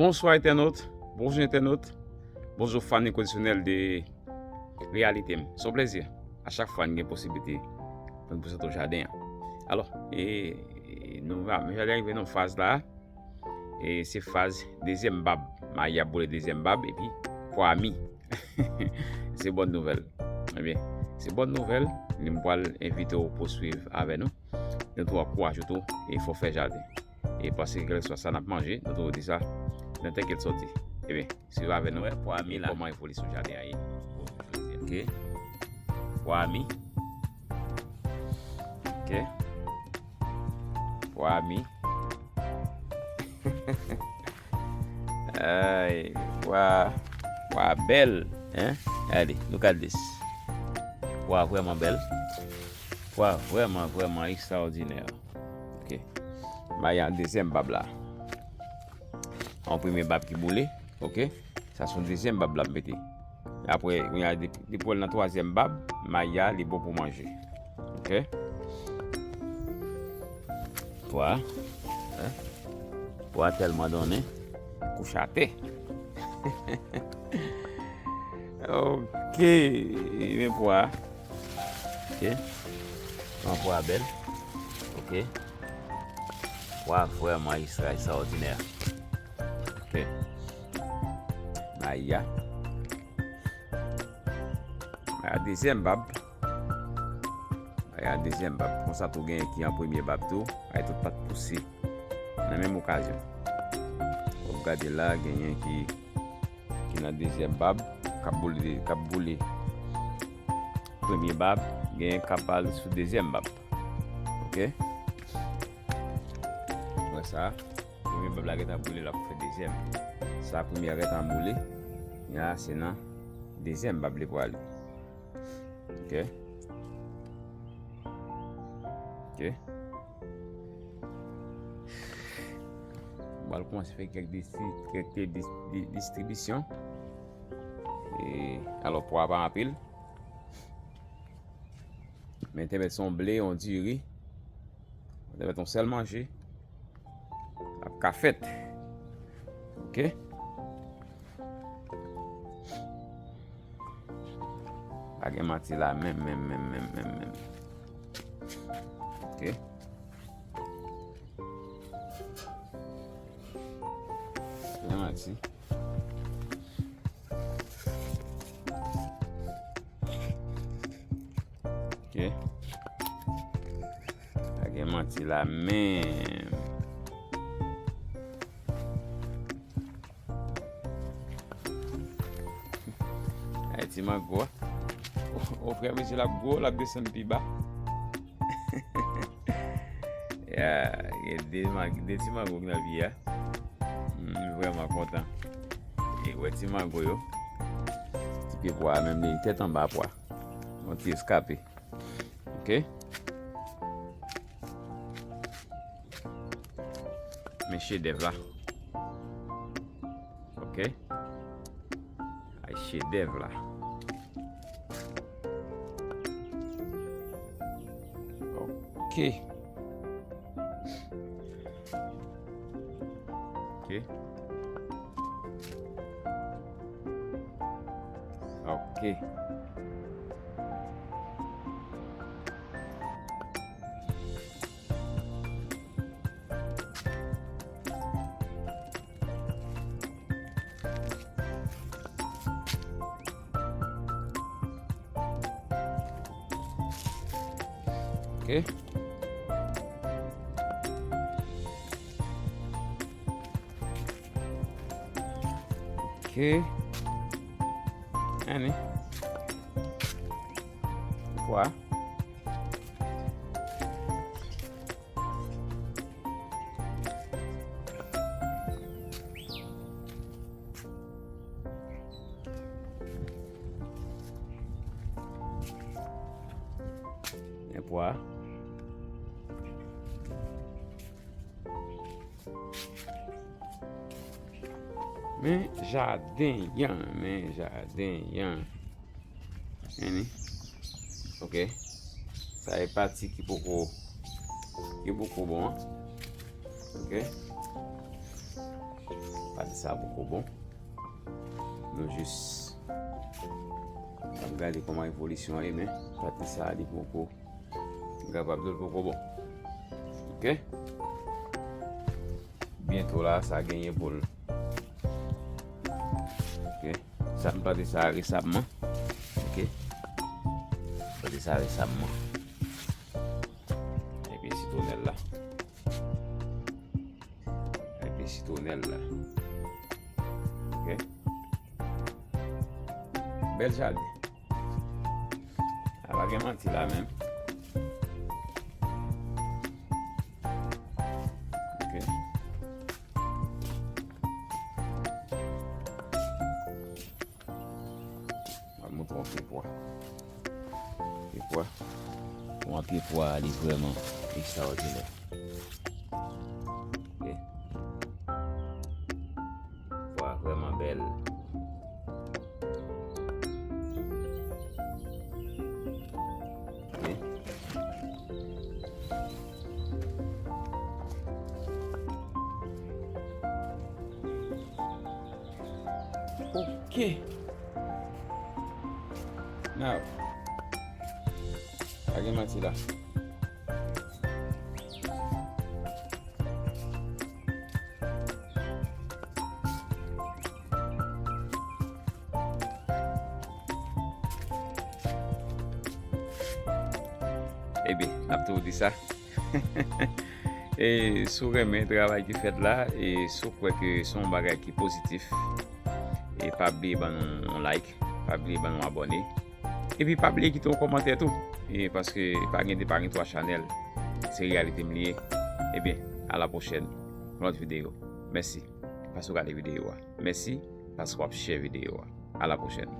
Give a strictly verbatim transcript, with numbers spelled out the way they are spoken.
Bonswa entènot, bonjou entènot, bonjou fan enkondisyonèl de Reyalite M. Se yon plezi a chak fwa n gen posiblite pou n prezante w jaden an. Alò, e, e nou va, men jaden an rive nan faz la, e se faz dezyèm bab. Maya ap boule dezyèm bab, epi pwa mi. Se bòn nouvèl. Ebyen, se bòn nouvèl, m pral envite w pouswiv avè nou. Nou tou ankouraje w tou, e fò w fè jaden. E paske kèlkeswa sa n ap manje, nou toujou di sa nan tèt ke l sòti. Ebyen, swiv avè nou. Wè, pwa mi la. Kòman evolisyon jaden an ye. Ok. Pwa mi. Ok. Pwa mi. Ay, pwa, pwa bèl, hein? Gade, look at this. Pwa vrèman bèl. Pwa vrèman, vrèman ekstraòdinè. Ok. Maya, dezyèm bab la. Yon premye bab ki boule, ok? Sa se yon dezyèm bab la m mete. Apre, kounye a, depi, depi w nan twazyèm bab, maya, li bon pou manje. Ok? Pwa, hein? Pwa tèlman donnen, kouche atè. Ok, men pwa. Ok. Pran pwa bèl. Ok. Pwa vrèman ekstra, ekstraòdinè. Ok. Maya. Maya dezyèm bab. Maya dezyèm bab. Konsa tou genyen ki an premye bab tou. Ay tout pa t pouse. Nan menm okazyon. W ap gade la, genyen ki ki nan dezyèm bab, k ap boule, k ap boule premye bab, genyen k ap al sou dezyèm bab. Ok? Wè sa, premye bab la gentan boule, l ap fè dezyèm. Sa premye a gentan boule, la se nan dezyèm bab li pwale. Ok? Ok? M pral kòmanse fè kèk distri-, kèk dis-, di-, distribisyon. E, alò, pwa pa anpil. Men te mèt se yon ble, yon diri. Te mèt yon sèl manje. L ap ka fèt. Ok? Pa gen manti la menm, menm, menm, menm, menm, menm. Ok. Pa gen manti. Ok. Pa gen manti la menm. Ay, ti mango a. O, o, frè, mesye, l ap gwo, l ap desann pi ba. Ya, gen de ma-, de ti mango ki nan pye a. M vrèman kontan. E wè ti mango yo. Ti pye pwa a menm li tèt anba pwa. Yon ti eskape. Ok. Men chedèv la. Ok. Ay, chedèv la. Ok. Ok. Ok. Ok. Ok. Ann. Pwa. Men pwa. Men jaden an, men jaden an. Ann. Ok. Sa e pati ki poko, ki poko bon an. Ok. Sa poko bon. Nou jis ap gade kòman evolisyon an ye, men pati sa a li poko, m kapab di l poko bon. Ok? Byento la, sa genyen pou l. Ok? Sa m plante sa resamman. Ok? Plante sa resamman. Epi sitwonèl la. Epi sitwonèl la. Ok? Bèl jaden. A pa gen manti la menm. Ok. M ap montre w pye pwa. Pye pwa. Pou mwen, pye pwa a, li vrèman ekstraòdinè. Ok. Pwa a vrèman bèl. Ok. Ok. Now, pa gen manti la. Ebyen, n ap toujou di sa. E si w renmen travay ki fèt la, e si w kwè ke se yon bagay ki pozitif, e pa bliye ban nou yon like, pa bliye ban nou abòne. Epi pa bliye kite yon kòmantè tou. E paske pa gen de, pa gen twa chanèl. Se reyalite m li ye. Ebyen, a la pwochèn. Yon lòt videyo. Mèsi. Paske w gade videyo a. Mèsi. Paske w ap share videyo a. A la pwochèn.